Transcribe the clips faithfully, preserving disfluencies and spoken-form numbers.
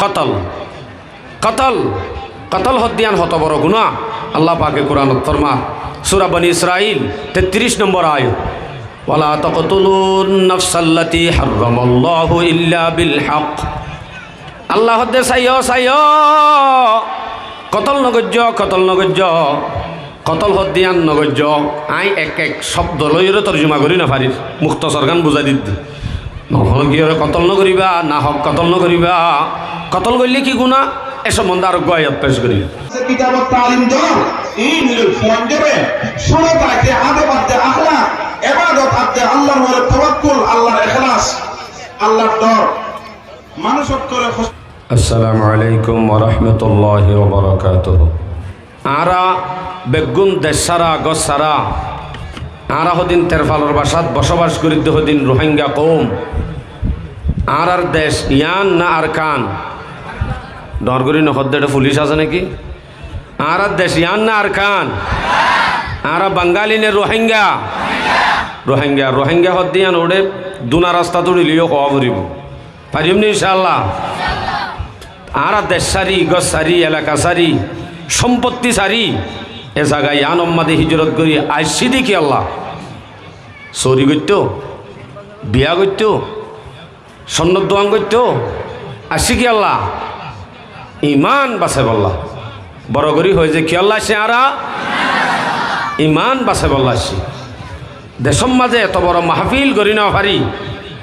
Kotol. Kotol. Kotol hoddé yián hoto boro guná. Allah pake Kuranot formar. Sura Bani Israil, tettiríc nombor ayat. ولا تقتلوا النفس التي حرم الله إلا بالحق. Allah hoddé, saiyó, saiyó, kotol nogoijjó, kotol nogoijjó. Kotol hoddé yián nogoijjó. Aññí ek ek cobdo loiyóre torjuma gorí nofarir. Muktasor gán buzái diddi. Nohóle kiyóre kotol nogoribá, nahok kotol nogoribá. Kotol goillé ki guná? E sombondé aró uggwá ayat pec gorí. Kitabot talim dor, in lil fuain dore, cúrot aite adab adde akhlak, ebadot adde Allar uore tawakkul, Allar ekhlas, Allar dor. Manúic ókkole hos- Assalamu alaikum wa rahmatullahi wa barakatuhu. Añára beggún dec sára, gos sára. Añára hodin terfalor bacát bocóbac gorídde hodin Ruháingga koum. Añárar dec yián na Arkan? Dor gorí nohódde, eçé fulic asé náki? Añárar dec yián na Arkan? Añára Bangali ne Ruháingga? Ruháingga, Ruháingga hoddé yián uçé duna rastát uçíleyó hoó foribó. Farim ni incálla? Añára dec sári, gos sári, elaka sári, sompotti sári, e zaga yiánor mazé hijrot gorí aiccí dé kiyólla? Sori goittó? Biya goittó? Sonnot duan goittó? Aiccí kiyólla? Iman basaibólla. Boro gorí hoó ze kiyólla aiccí añára? Iman basaibólla aiccí. Decór mazé eto boro mahfil gorí nofarí,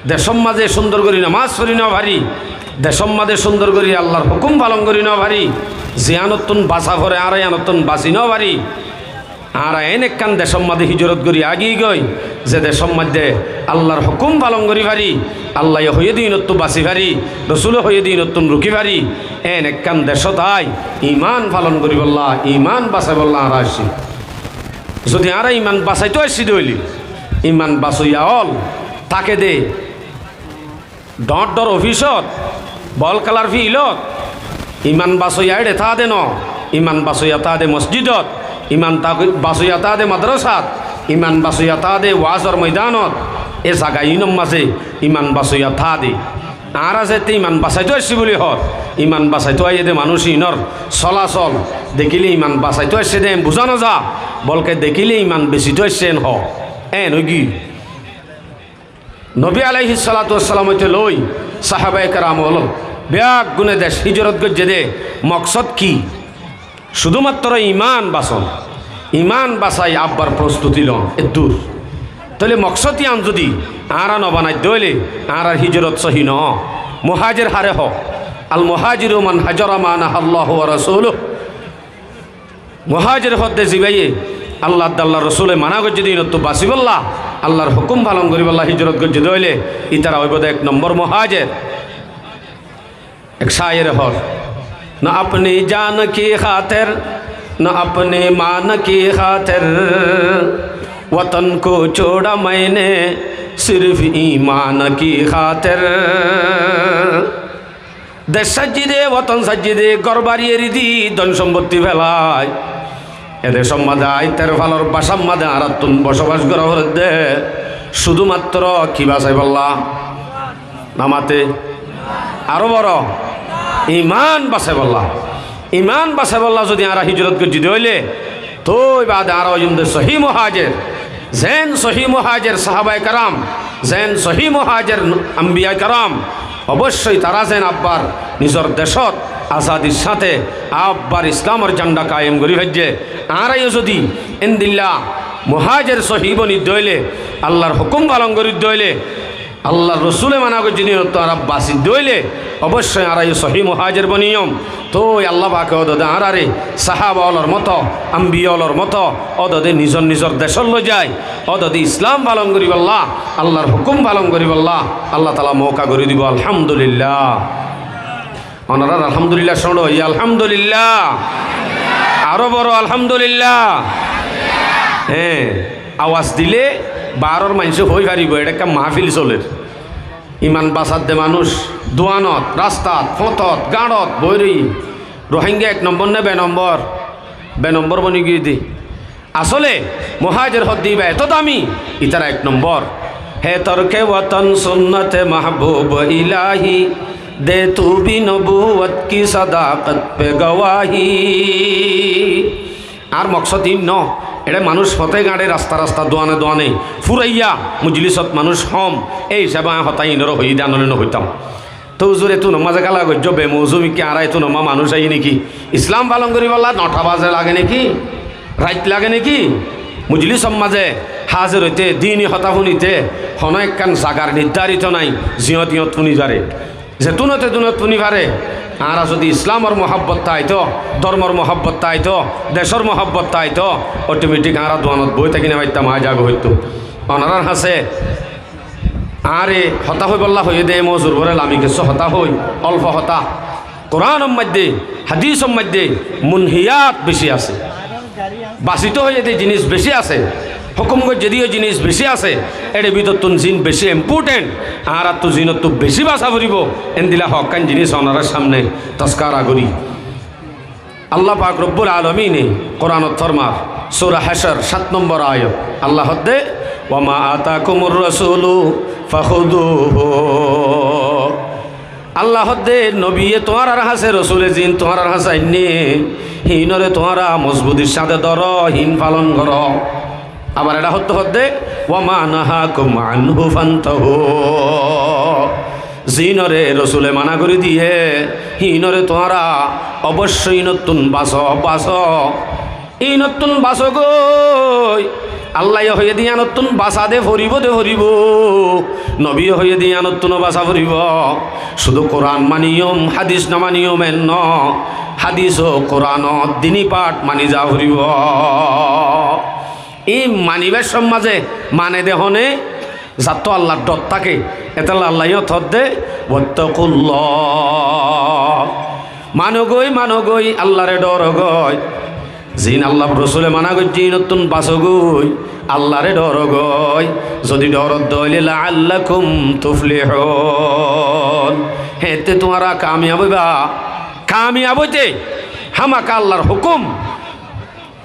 decór mazé cúndor gorí nomás forí nofarí, decór mazé cúndor gorí Allar húkum falon gorí nofarí, ziyánottún basa fore añára yíanottún basi nofarí. Añára eén ekkán decór mazé hijrot gorí agiyí goi, ze decór mazé Allar húkum falon gorí farí, Allaye hoiyé de yíanottú basi farí, Rosule hoiyé de yíanottún ruki farí, eén ekkán decót aái iman falon goríbolla, iman basaibólla añára aiccí. Zodi añára iman basaitó aiccí de óile, iman basoiya ól táke de dhoóñr dhoóñr ofisot, bol kélar fiilot, iman basoiya éçe táa de noó, iman basoiya táa de mosjidot, iman ta-, basoiya táa de madrasat, iman basoiya táa de waázor moidanot, e zaga iínor mazé iman basoiya táa de. Añára zeéñtte iman basaitó aiccí buli hoór, iman basaitó aiyé de manúic iínor sólasol dekíle iman basaitó aiccé de eén buzá nozá, bolke dekíle iman besitó aiccé eén hoó. Eén óigiyoi. Nobi aláihis salátu wassalam óite loi sahábaye keram ólor beggúne dec híjorot goijjé de moksód ki? Cudúmattoró imán bason, imán basai abbar prostuti lon, eddúr. Tóile moksód yían zudi añára nobanaidde óile añárar híjorot sóhi noó. Muhájer haré hoó? Al muhájiru man hajara ma nahá Allahu wa rasuluh. Muhájer hoódde zibáye Allah ar Allar Rosule maná goijjé de yíanottú basibólla, Allar húkum falon goríbolla híjorot goijjé de óile, ítara óibo de ek nombór muhájer. Ek cáyere hoór, نہ اپنی جان کی خاطر، نہ اپنے مان کی خاطر، وطن کو چھوڑا میں نے صرف ایمان کی خاطر۔ Dec saijjí de, woton saijjí de, górbari eri di, don sompotti felai, e decór mazé aái terfalor bacár mazé añárattún bocóbac gorá foredde, cudúmattoró ki basaibólla? Namate aró boro imán basaibólla. Imán basaibólla zudi añára híjorot goijjí de óile, tói baade añára óiyum de sohí muhájer. Zeén sohí muhájer sahábaye keram, zeén sohí muhájer ambiyaye keram, oboiccói tará zeén abbar nizor decót azadir sáñte abbar Islamor zanda kayem gorí faijjé, añára yó zudi endilla muhájer sohí bonidde óile, Allar húkum falon gorídde óile, Allar Rosule maná goijjé de yíanottú añára basidde óile, oboiccói añára yó sohí muhájer boniyum. Tói Allah pake ódode añárare sahába ólor moto, ambiya ólor moto, ódode nizor nizor decót loi zai, ódode Islam falon goríbolla, Allar húkum falon goríbolla Allah taala mouka gorí dibo. Alhamdulillah. Onorár alhamdulillah cóñço óiye, alhamdulillah. Aró boro alhamdulillah. Hé, awas dile baáror maincé hoói faribó, eçé ekkán mahfil soler. Iman basadde manúic duanot, rastat, fóñtot, gañçot boói roiyé. Ruháingga ek nombór né be nombór? Be nombór boni giyói de. Asóle muhájer hoódde íba eto dami, ítara ek nombór. ہے ترک وطن سنت محبوب الٰہی، دے تو بھی نبوت کی صداقت پہ گواہی۔ Añár moksód iín noó, eçé manúic foté gañçé, rasta rasta, duane duane fúraiya, mujlísot manúic hom, éi hísabe aññí hotá iínoré hoiyí dé, anóre nohoitám. Tóu huzur, etún mazé kála goijjó, bemouzú mikká, añára etún mazé manúic aiyí néki? Islám falon goríbolla nothá bazé lage néki? Rait lage néki? Mujlísot mazé házir óite, dini hotá fúnite honó ekkán zagar niddárito nái, ziñyót iñyót fúni zaré. Zetúnot etúnot fúni faré. Añára zodi Islámor muhábbot táito, dórmor muhábbot táito, decór muhábbot táito, otometik añára duanot boói táki nofaittam, aññí zaga hoittó. Onorár hañsé añáre hotá hoibólla hoiyé dé, e mouzur uore lami kessú hotá hoi, olfo hotá. Kuránor maidde, hádisor maidde munhiyat beci asé. Basito hoiyé dé jinis beci asé, hókum goijjé dé yó jinis beci asé, éçe bútottún ziín beci impórthent, añáráttu ziínottú beci basa foribó, endila hokkán jinis onorár sámne tazkara gorí. Allah pak Robbul Alamine Kuránot formar, sura Hácor, sát nombor ayat, Allah hoódde, "Wa ma atakumur rasulu fakhudhuhu." Allah hoódde, nobiye tuáñrar hañsé, rosule ziín tuáñrar hañsé ainné, híinoré tuáñra mozbutir sáñte dóro, híin falon goró. Abar eçé hoódde hoódde, "Wa ma nahakum anhu fantahu." Ziínoré rosule mana gorí diyé, híinoré tuáñra oboicco íinottún baso, baso. Íinottún basogói. Allaye hoiyé dé yíanottún basa dé foribó, dé foribó. Nobiye hoiyé dé yíanottúno basa foribó. Cúdu Kurán maniyum, hádis nomaniyum en noó. Hádis ó Kurán ó dini part mani za foribó. Íin manibár sommaze mane dé hone, zattú Allar dhor táke. Etólla Allaye yó hoódde, "Wattaqullah." Manogói, manogói, Allaré dhorogói. Ziín Allar rosule mana goijjé, íinottún basogói, Allaré dhorogói. Zodi dhoroddé óile, "la'allakum tuflihun." Héeñtte tuáñra kamiyab óiba. Kamiyab óite hámaka Allar hókum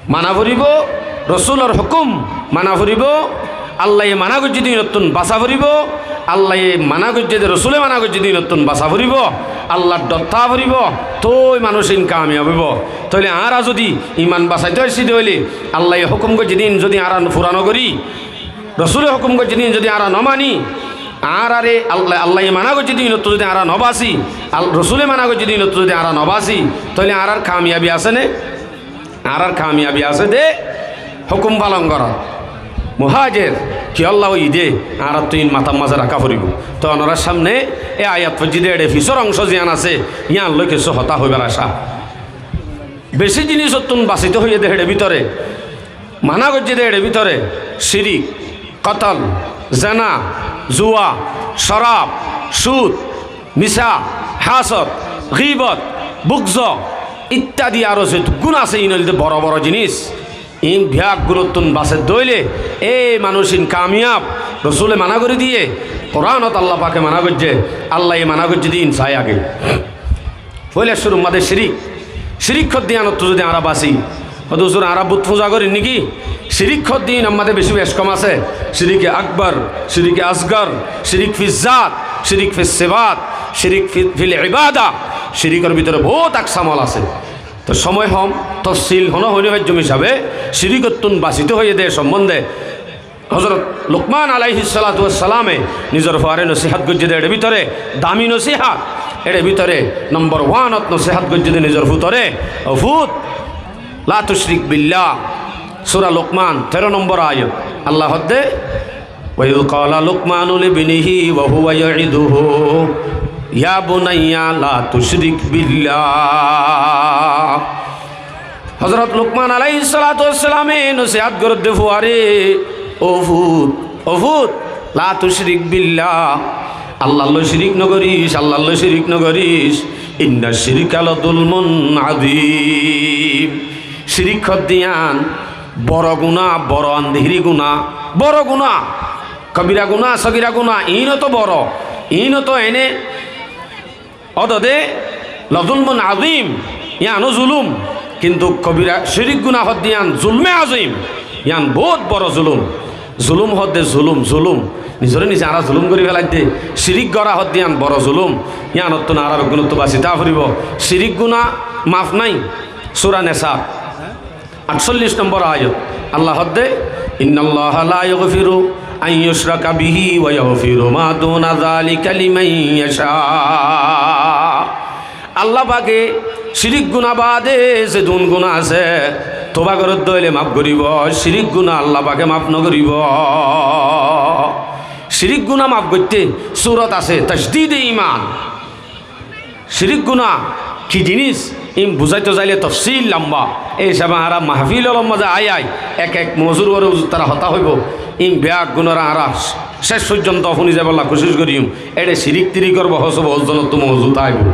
mana foribó, rosulor hókum mana foribó, Allaye mana goijjé dé íinottún basa foribó, Allaye mana goijjé dé, rosule mana goijjé dé íinottún basa foribó, Allar dhor táa foribó, tói manúic íin kamiyab óibo. Tóile añára zodi iman basaitó aiccí dé óile, Allaye hókum goijjé dé íin zodi añára fura nogorí, rosule hókum goijjé dé íin zodi añára nomaní, añáráre Alla-, Allaye mana goijjé dé íinottú zodi añára nobasi, Al-, rosule mana goijjé dé íinottú zodi añára nobasi, tóile añárár kamiyabi asé né? Añárár kamiyabi asé dé hókum falon gorót. Muhájer kiyólla óiye dé, añáráttu íin matár mazé raká foribó. Tóu onorár sámne e ayat foijjí dé éçe fisór oñcó ziyán asé, yían loi kessú hotá hoibár acá. Bicí jinisottún basitó hoiyé dé héçe bútore, mana goijjé dé héçe bútore, cirik, kotol, zena, zua, corab, cud, misá, hásod, gíbot, bukzo ittadi aró zetuggún asé, íin óilde boro boro jinis. Íin biyaggúnottún basedde óile, e manúic íin kamiyab. Rosule mana gorí diyé, Kuránot Allah pake mana goijjé, Allaye mana goijjé dé íin saái age. Foila cúrur mazé cirik. Cirik hoddé yíanottú zodi añára basi, hoddé huzur añára but fúza gorí néki? Cirik hoddé yíanor mazé bicí bec kom asé. Cirike akbar, cirike asgar, cirik fizzat, cirik fissifat, cirik fi-, fil ibada. Cirikor bútore bout aksamol asé. Tóu cómoi hom, tofsil honó hoi nofaijjum hísabe, cirikottún basitó hoiyé dé sombonde Hozorot Lukmán aláihis salátu wassalame nizor fuaré nosíhat goijjé dé éçe bútore, dami nosíhat, éçe bútore nombor wanot nosíhat goijjé dé nizor futoré, "Ó fut, la tucrik billah." Sura Lukmán, teró nombor ayot. Allah hoddé, "Wa idh qala Lukmanu libnihi wa huwa ya'iduhu, ya bunayya la tucrik billah." Hozorot Lukmán aláihis salátu wassalame nosíhat gorédde fuaré, "Ó fut, ó fut, la tucrik billah, Allar loi cirik nogoríc, Allar loi cirik nogoríc, inna cirka la zulmun azim." Cirik hoddé yían boro guná, boro andihíri guná, boro guná, kobira guná, sogira guná, iín ó to boro, iín ó to ene Ódode lozulmun azim, yían ó zulum. Kintu kobira cirik guná hoddé yían zulme azim, yían bout boro zulum. Zulúm hoódde zulúm, zulúm. Nizoré nize añára zulúm gorí felaidde. Cirík gorá hoódde yían boro zulúm. Yíanottún añára beggúnottú basitá foribó. Cirík guná maf nái. Sura Nesar, añccollíc nombor ayat. Allah hoódde, "Innallaha la yaghfiru an yushraka bihi wa yaghfiru ma duna dhalika liman yasha." Allah pake cirík guná baade zedún guná asé, toba goródde óile maf goríbou, cirík guná Allah pake maf nogoríbou. Cirík guná maf goitté surot asé, tajdide iman. Cirík guná ki jinís, ín buzáito zaile tofsil lamba. Ei hísabe añára mahfil ólor mazé aái aái ek ek mozur uore uzur tara hotá hoibóu. Ín beggúnore añára céc foijjonto fúni zaibólla kucíc goijjum. Éçe cirík tiríkor bohós bohós zonottú mozut aibóu.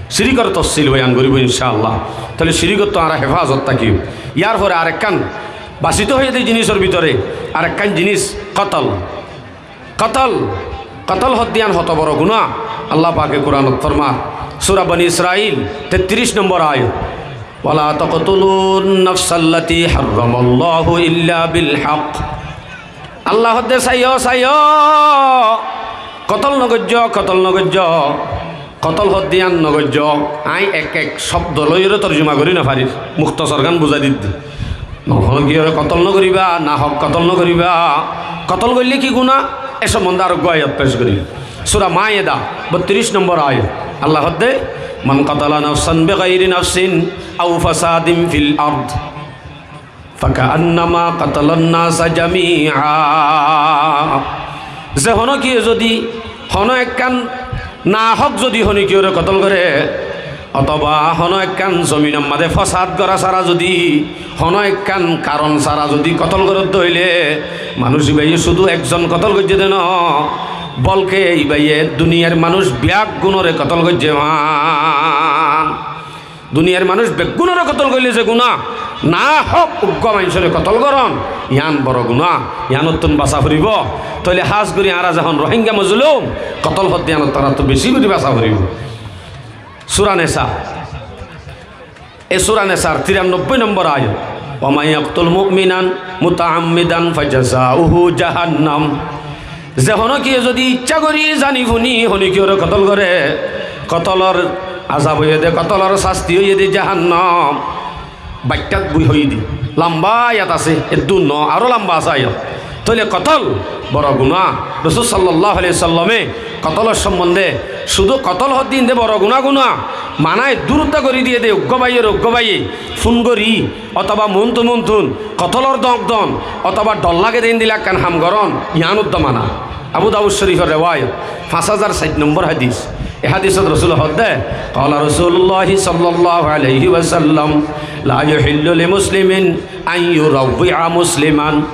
Ciríkor tofsil boyan goríbou incá Allah. Tóile ciríkottú añára hefazot tákiyum. Yárfore arekkán basito hoiyé dé jinísor bútore arekkán jinís kotol. Kotol, kotol hoódde yían hoto boro guná. Allah pake Kuranot formar, sura Bani Israil, tettiríc nombor ayat, "Wala taqtulun nafsallati harramallahu illa bil haq." Allah hoódde, saiyó, saiyó, kotol nogoijjó, kotol nogoijjó. Kotol hoódde yían nogoijjó. Aññí ek ek cobdo loiyóre torjuma gorí nofarír, muktosor gán buzái didde. Honókiyóre kotol nogoríba, nahók kotol nogoríba. Kotol goillé ki guná? E sombondé areggúa ayat pec gorí. Sura Maeda, bottiríc nombor ayat. Allah hoódde, "Man qatala nafsan bigairi nafsin aw fasadin fil ard." Fakaannama qatalan nasa jami'a. Ze honókiye zodi honó ekkán nahók zodi honókiyóre kotol goré, otóba honó ekkán zominor mazé fosad gorá sára zodi, honó ekkán karon sára zodi kotol goródde óile, manúic ibáye cúdu ekzon kotol goijjé dé noó, bolke ibáye duniyair manúic beggúnore kotol goijjé fán. Duniyair manúic beggúnore kotol goillé ze guná, nahók uggúa maincóre kotol gorón, yián boro guná, yiánottún basá foribó. Tóile hás gorí añára zehón Rohingya mozlum, kotol hoódde yiánottú añárattú bicí gorí basá foribó. Sura Nesa, e Sura Nesar tirannobbói nombor ayat, "Wa man yaqtul mu'minan muta'ammidan fajazauhu jahannam." Ze honókiye zodi iccá gorí zani fúni honókiyóre kotol goré, kotolor azab óiye dé, kotolor sasti óiye dé jahannam. Baittát boi hoiyé dé. Lamba ayat asé, eddúr noó, aró lamba asé ayat. Tóile kotol boro guná. Rosul sallallahu alaihi wasallame kotolor sombondé cúdu kotol hoódde yín dé boro guná guná. Mana eddúr uddá gorí diyé dé, uggúa báiyoré uggúa báiye fún gorí, otóba muúntu muúntun kotolor dóñk don, otóba dhor lage dé endilla ekkán ham gorón, yián uddá mana. Abu Dawud Córifor rewayot, fañs házar sair nombor hádis. E hádisot Rosule hoódde, qala Rasululláhi sallallahu alaihi wasallam, la yuhillu li muslimin an yurawwi'a musliman.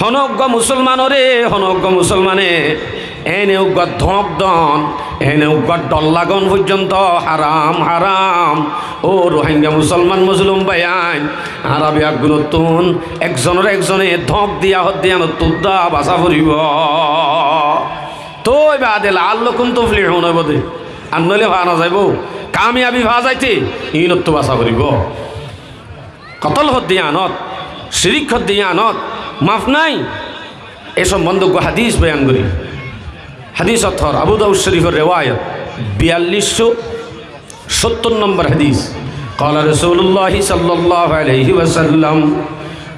Honó uggúa musolmanoré, honó uggúa musolmane ene uggúa dóñk don, ene uggúa dhor lagon foijjonto haram, haram. Ó Rohingya musolman mozlum báiyain, añára beggúnottún ekzonoré ekzone dóñk diya hoódde yiánottú uddá basá foribó. Tói baade la'allakum tuflihun óibo dé. Ar noóile faa nozaibó. Kamiyabi faa zaite, iínottú basá foribó. Kotol hoódde yiánot, cirík hoódde yiánot maf nái. E sombondé uggúa hádis boyan gorí. Hádisot hoór, Abu Dawud Córifor rewayot, biyallíc cót sóttor nombor hádis. Qala Rasululláhi sallallahu alaihi wasallam,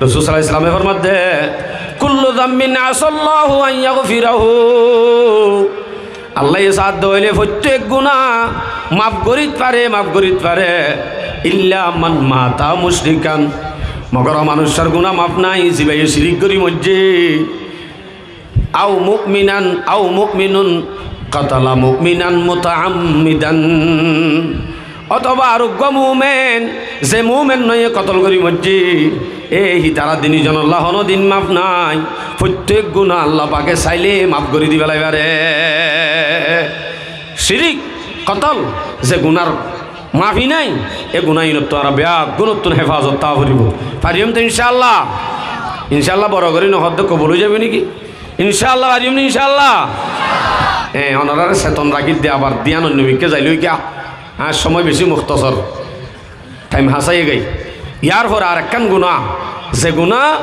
Rosul sallallahu alaihi wasallame formadde, kullu zambin asallahu an yaghfirahu. Allaye saádde óile foittek guná maf gorít fare, maf gorít fare. Illa man mata mushrikan. Mogor ó manúiccúar guná maf nái, zibáye cirík gorí moijjé. Aw mu'minan, aw mu'minun qatala mu'minan muta'ammidan. Otóba ar uggúa mumen, ze mumen noóiye kotol gorí moijjé, e hítara dinizonolla honódin maf nái. Foittek guná Allah pake sailé maf gorí difélai fare. Cirík, kotol, ze gunár mafi nái, e guná iínottú añára beggúnottún hefazot táa foribó. Fariyum to incálla? Incálla boro gorí nohoódde kobul ói zaibou néki? Incálla fariyum né incálla? E, onoráre seton rakír dé abar diyan oinno mikká zailói giyá. Añár somoi bicí muktosor. Thaim hasáiye gái. Yárfore arekkán guná, ze guná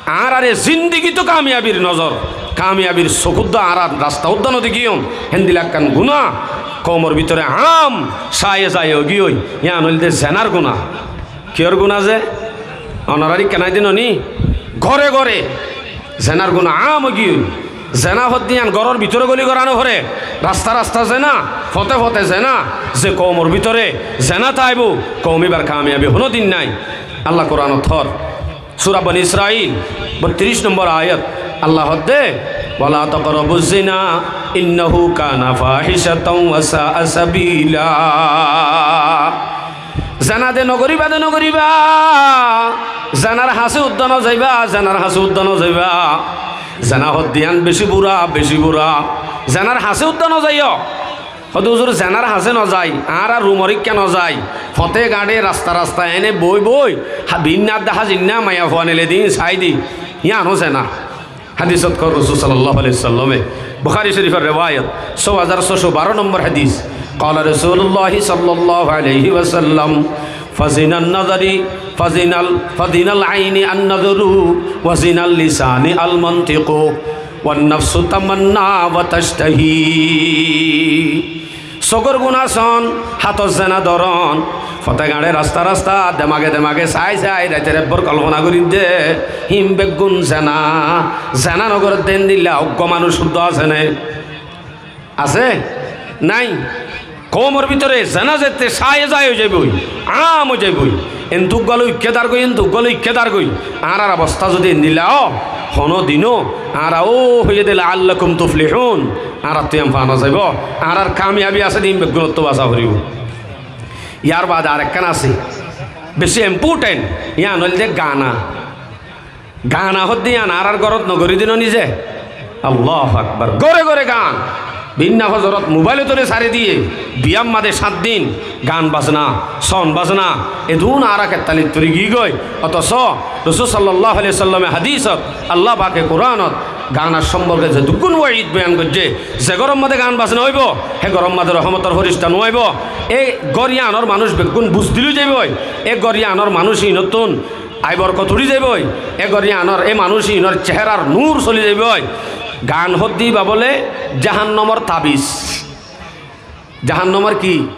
Añárare zindigito kamiyabir nozor, kamiyabir sokudda añára rasta udda nodegiyum, héndilla ekkán guná koumor bútore am sáye sáye óigiyoi, yían óilde zenar guná. Kiyór guná ze? Onorar ikká nái de noní? Góre góre zenar guná am óigiyoi. Zena hoddé yían góror bútore goli gorá noforé, rasta rasta zena, fote fote zena, ze koumor bútore zena táibo, koum íbar kamiyabi honódin nái. Allah Kuranot hoór, Sura Bani Israil, bottiríc nombor ayat, Allah hoódde, "Wala taqrabuz zina, innahu kana fahishatan wa sa'a sabila." Zena de nogoríba de nogoríba, zenar hañsé udda nozaiba, zenar hañsé udda nozaiba. Zena hoddé yían beci bura, beci bura. Zenar hañsé udda nozaiyó. Hoódde, "Uzur, zenar hañsé nozai, añára rumor ikká nozai, fote gañçe, rasta rasta ene boi boi, ha, binna adde hazinna maiyafuain ele din sai di, yíano zena." Hadisot hoór Rosul sallallahu alaihi wasallame, Bukhari Shorifor rewayot, só házar sócó baró nombor hadis, qala Rasulullah sallallahu alaihi wasallam, "Fazinan nazari, fazinal, fazinal aini an nazaru, wa zinal lisani al mantiqu, wan nafsu tamanna wa tashtahi." Sógor guná son, hátor zena doron, fote gañçe rasta rasta, demage demage sai sai, raitor ebbor kolfona gorídde, hín beggún zena. Zena nogorédde héndilla uggúa manúic cúddo asé né? Asé? Nái. Koumor bútore zena zette sáye sáye óizaiboi, am óizaiboi. Entú uggúa loi uikká dargoi, entú uggúa loi uikká dargoi. Añárar obosta zodi endilla ó, honódino añára ó hoiyé de "la'allakum tuflihun", añárattú yían faa nozaibo. Añárar kamiyabi asé de hín beggúnottú basa foribó. Yárbaade arekkán asé, beci important, yían óilde gana. Gana hoddé yían añárar górot nogorí de noní ze? Allahu Akbar. Góre góre gan. Binna fozorot mobailot tóre sári diyé, biyar mazé sát din, gan bazna, son bazna, edún añára kettalit fori giyói. Otoso Rosul sallallahu alaihi wasallame hadisot, Allah pake Kuranot, ganar somporke zedukkún waid boyan goijjé, ze góror mazé gan bazna óibo, hé góror mazé rohomotor forista no aibo. E gór yíanor manúic beggún buzdil ói zaiboi. E gór yíanor manúic íinottún ai borkot uri zaiboi. E gór yíanor, e manúic íinor cehérar nur soli zaiboi. Gan hoddé íba bóle jahannomor tabis. Jahannomor ki?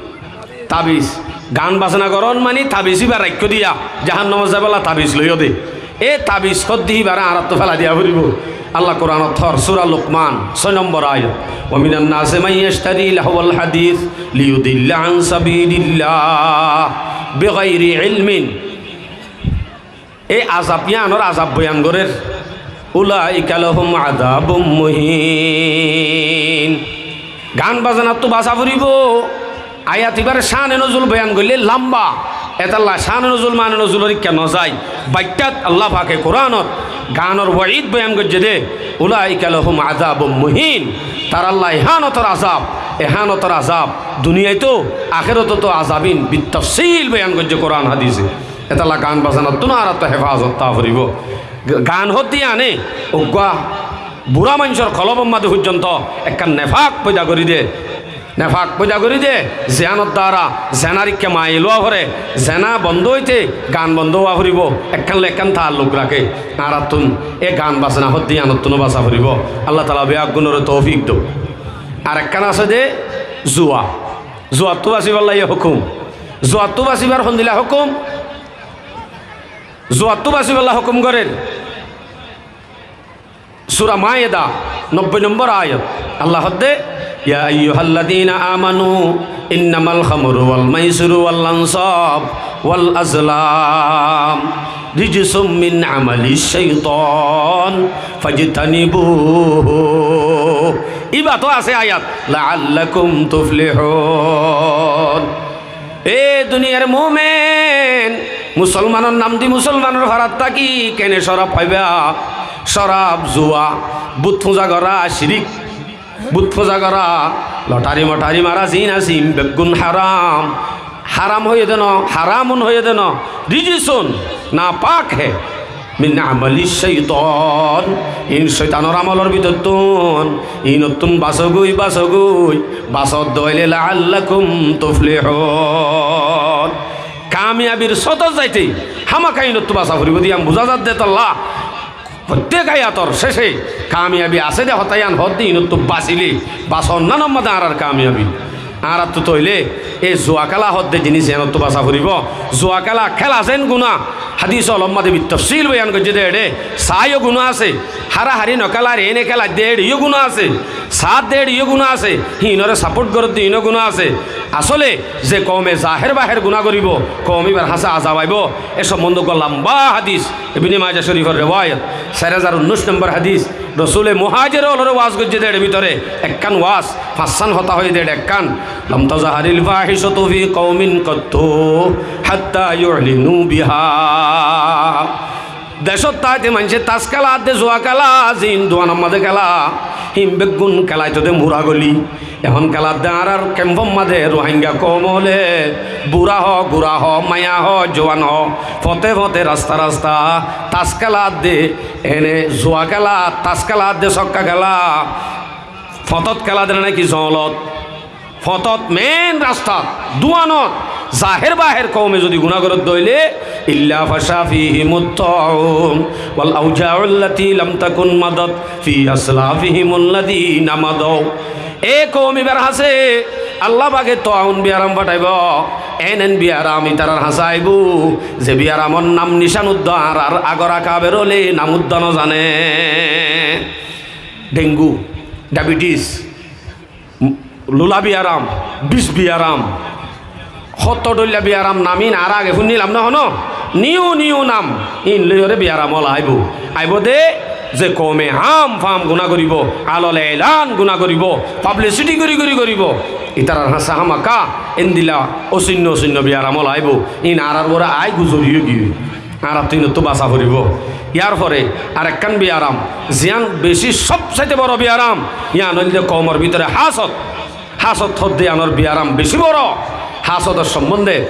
Tabis. Gan bazna gorón mani tabis íba raikkó diya, jahannomot zaibálla tabis loiyó de. E tabis hoddé íbaré añárattú félai diya foribó. Allah Kuranot hoór, Sura Lukman, sói nombor ayat, "Wa minan nasi man yashtari lahwal hadith liyudilla an sabilillah bighairi ilmin." E azab, yíanor azab boyan gorér. "Ulaika lahum azabum muhin." Gan bazanattú basa foribó. Ayat ibár cáne nozul boyan goillé lamba. Etalla cáne nozul, mane nozulor ikká nozai. Baittat Allah pake Kuranot ganor waid boyan goijjé de, "Ulaika lahum azabum muhin." Taralla e hánotor azab, e hánotor azab duniyait ó, akérotot ó azab ín bitafsil boyan goijjé Kuran hadise. Etalla gan bazanattún añárattú hefazot táa foribó. G-, gan hoddé yíane uggúa burá maincór kolbor mazé foijjonto ekkán nefak foida gorí de. Nefak foida gorí de, ziyánor duara zenar ikká mail ówa foré, zena bondó óite gan bondó ówa foribó, ekkán loi ekkán taalluk raké. Añárattún e gan bazana hoddé yíanottún ó basa foribó. Allah taala beggúnoré toufik douk. Arekkán asé de zuwa. Zuwattú basibálla yó hókum. Zuwattú basibár hondila hókum? Zuwattú basibálla hókum gorér. Sura Maida, nobboi nombor ayat. Allah hoddé, "Ya ayyuhalladzina amanu, innamal khamru wal maisiru wal ansab wal azlam rijsum min amali syaitan fajtanibuhu." Íba tó asé ayat, "La'allakum tuflihun." E duniyar mumin, musolmanor nam di musolmanor farat táki kene corab háiba? Corab, zuwa, but fuza gorá, cirik, but fuza gorá, lotari motari mara, zina zin, beggún haram. Haram hoiyé de no, haramun hoiyé de no, rijisun, napak he. Min amali shaitan, in shaitanor amolor bútottún, inottún basogói, basogói, basodde óile la'allakum tuflihun. Kamiyabir sótot zaite hámaka inottú basa foribó de yián buzá zadde tolla. Fottek ayator céce kamiyabi asé dé hotá yián hoódde, iínottú basilé, basa onnán ot mazé añárar kamiyabi. Añárattu tóile e zua kéla hoódde jinis iínottú basa foribó. Zua kéla, kéla zeén guná, hádis ol ot mazé bitofsil boyan goijjé dé eçé, saá yó guná asé, hárahári nokélar, eéne kéla dé eçé yó guná asé, saá dé eçé yó guná asé, híinoré sapót goródde iín ó guná asé. Asóle ze koume zahér bahér guná goríbo, koum íbar hañsé azab aibó. É sombondé uggúa lambá hádis, Ibne Maja Córifor rewayot, sair házar unnúic nombor hádis. Rosúle muhájer ólore waz goijjé dé eçé bútore ekkán waz, fañssán hotá hoiyé dé eçé ekkán, لم تظهر الفاحشة في قوم قط حتى يعلنوا بها. Decót táite maincé tas kéla adde, zua kéla, ziín duanor mazé kéla, híin beggún kélaito dé mura goli. Ehón kéla adde añárar kempor mazé Ruáingga koum óle, bura hoó, gura hoó, maiya hoó, juan hoó, fote fote, rasta rasta tas kéla adde, ene zua kéla, tas kéla adde, sokka kéla, fotót kéla dé né náki zoñlot, fotót, meén rastat, duanot, zahér bahér koume zodi guná goródde óile, إلا فشا فيهم الطاعون والأوجاع التي لم تكن مضت في أسلافهم الذين مضوا. E koum íbar hañsé Allah pake toaun biyaram fataibó, en en biyaram ítarar hañsé aibó, ze biyaramor nam nicán uddá añárar agor akaber óle nam uddá nozané. Dengu, diabetes, lula biyaram, bis biyaram, hoto dhoilla biyaram, nam ín añára age fúinnilam né hono, niu niu nam, íin loiyóre biyaram óla aibó. Aibó dé, ze koume ham fam guná goríbo, alole elan guná goríbo, publicity gorí gorí goríbo, ítarar hañsé hámaka endilla ósoinno ósoinno biyaram óla aibó. Íin añárar uore ai guzori giyói. Añárattú íinottú basa foribó. Yárfore arekkán biyaram, ziyán bicí sóbsaite boro biyaram, yían óilde koumor bútore hásot. Hásot hoódde yíanor biyaram bicí boro. Hásodor sombondé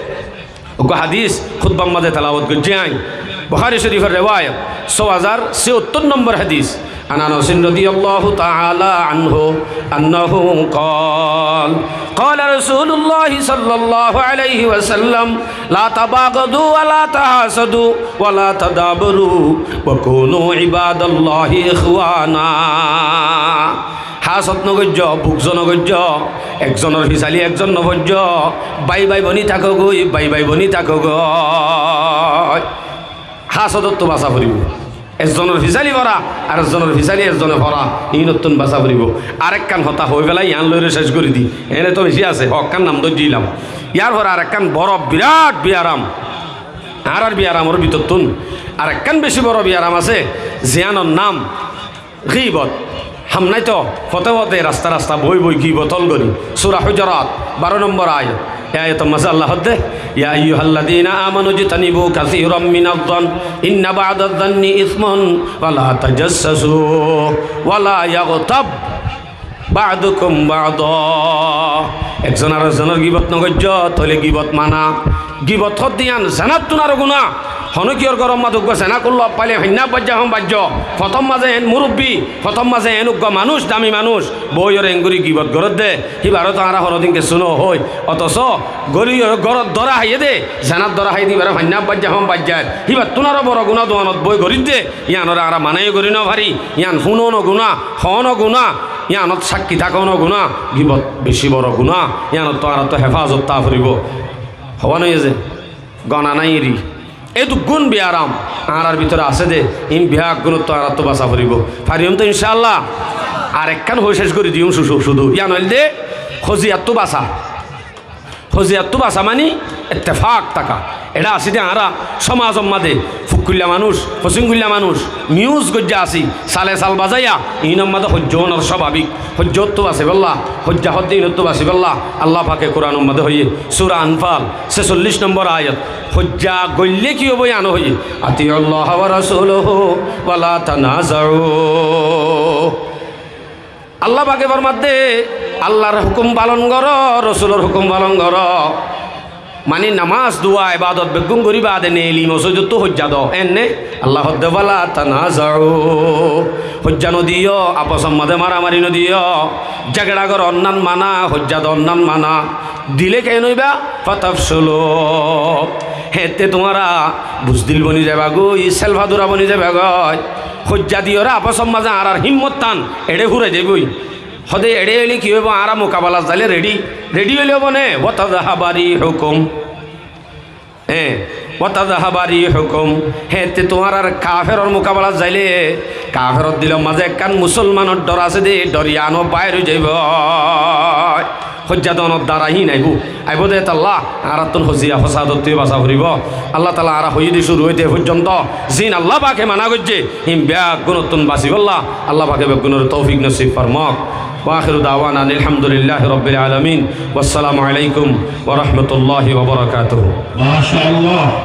uggúa hádis hútbar mazé telawot goijjí añí. Buhári Córifor rewayot, só házar ciyóttor nombor hádis. عن أنس رضي الله تعالى عنه أنه قال: قال رسول الله صلى الله عليه وسلم: لا تباغضوا ولا تحاسدوا ولا تدابروا وكونوا عباد الله إخوانا. Hásot nogoijjó, bugzó nogoijjó, ekzonor fisali ekzon nofoijjó, bái bái boni tákogói, bái bái boni tákogói. Hásodottu basa foribó. Ezzonor fisali fora, ar ezzonor fisali ezzone fora, iínottún basa foribó. Arekkán hotá hoói félai, yián loiré céc gorí di. Ene to bicí asé, hokkán nam dóijjilam. Yárfore arekkán boro birat biyaram. Añárar biyaramor bútottún arekkán bicí boro biyaram asé, ziyánor nam gíbot. Hamnáito fote fote, rasta rasta, boi boi gíbot ól gorí. Sura Hujurat, baró nombor ayat. E ayator mazé Allah hoódde: يا أيها الذين آمنوا اجتنبوا كثيرا من الظن إن بعض الظن إثم ولا تجسسوا ولا يغتب بعضكم بعضا. Ekzon ar ekzonor gíbot nogoijjó, tóile gíbot mana. Gíbot hoódde yían zenattún aró guná. Honókiyór góror mazé uggúa zena goillé, faile fainná bajja hon bajjó. Fotór mazé eén murubbi, fotór mazé eén uggúa manúic, dami manúic, boóiyoré eéngorí gíbot gorédde, híbaré to añára honódin kessú nohoói. Otoso gorí górot dóra háiye dé, zenat dóra háiye dé, híbaré fainná bajja hon bajjair. Híbattún aró boro guná duanot boói gorídde, yíanoré añára manáyo gorí nofarí, yían fúnouno guná, hoóno guná, yíanot sákki tákono guná, gíbot bicí boro guná, yíanottú añárattú hefazot táa foribó. Hoówa noóiye ze? Gona nái eri. Édukkún biyaram añárar bútore asé dé, iín biyaggúnottú añárattú basa foribó. Fariyum to incáalla? Arekkán hoói céc gorí diyum cúcu cúdu. Yían óilde hoziyattú basa. Hoziyattú basa mani ettefak táka. Eçé así dé añára cómazor mazé fukkuilla manúic, fosínguilla manúic, miyús goijjá así, sale sal bazáiya, iínor mazé hoijjá ónor cóbabik. Hoijjá óttu basibólla, hoijjá hoddé iínottú basibólla, Allah pake Kuranor mazé hoiyé, sura Anfal, sesollíc nombor ayat, hoijjá goillé ki óibo yían ó hoiyé, أطيعوا الله ورسوله ولا تنازعوا. Allah pake formadde, Allahr hukum falon goró, Rosulor hukum falon goró. Mani namás, dua, ebadot beggún gorí baade neeli mosoidottú hoijja do. Enne Allah hoódde, ولا تنازعوا. Hoijja nodiyó, afosor mazé maramari nodiyó. Zegeça goró onnán mana, hoijja do onnán mana. Dilé keén óiba? فتفشلوا. Héñtte tuáñra buzdil boni zaibagói, selfadura boni zaibagói. Hoijja diyoré afosor mazé añárar hímmottan eçé furai zaibói. Hóde eçé óile ki óibo? Añára mukabalat zailé reçí, reçí óile óibo né? Wa tazhaba rihukum. Hé, wa tazhaba rihukum. Hé, te tuáñrar kaferor mukabalat zailé, kaferor dilor mazé ekkán musolmanor dhor asé dé, dhor yián ó bair ói zaibói. Hoijja donor dara híin aibó. Aibó dé tolla, añárattún hoijja fosadottú basá foribó. Allah taala añára hoiyé dé cúru óite foijjonto, zin Allah pake mana goijjé, híin beggúnottún basibólla Allah pake beggúnoré toufik nosib formok. Wa akhiru dawana anil hamdulillahi rabbil alamin. Wassalamu alaikum wa rahmatullahi wa barakatuhu. Masha Allah.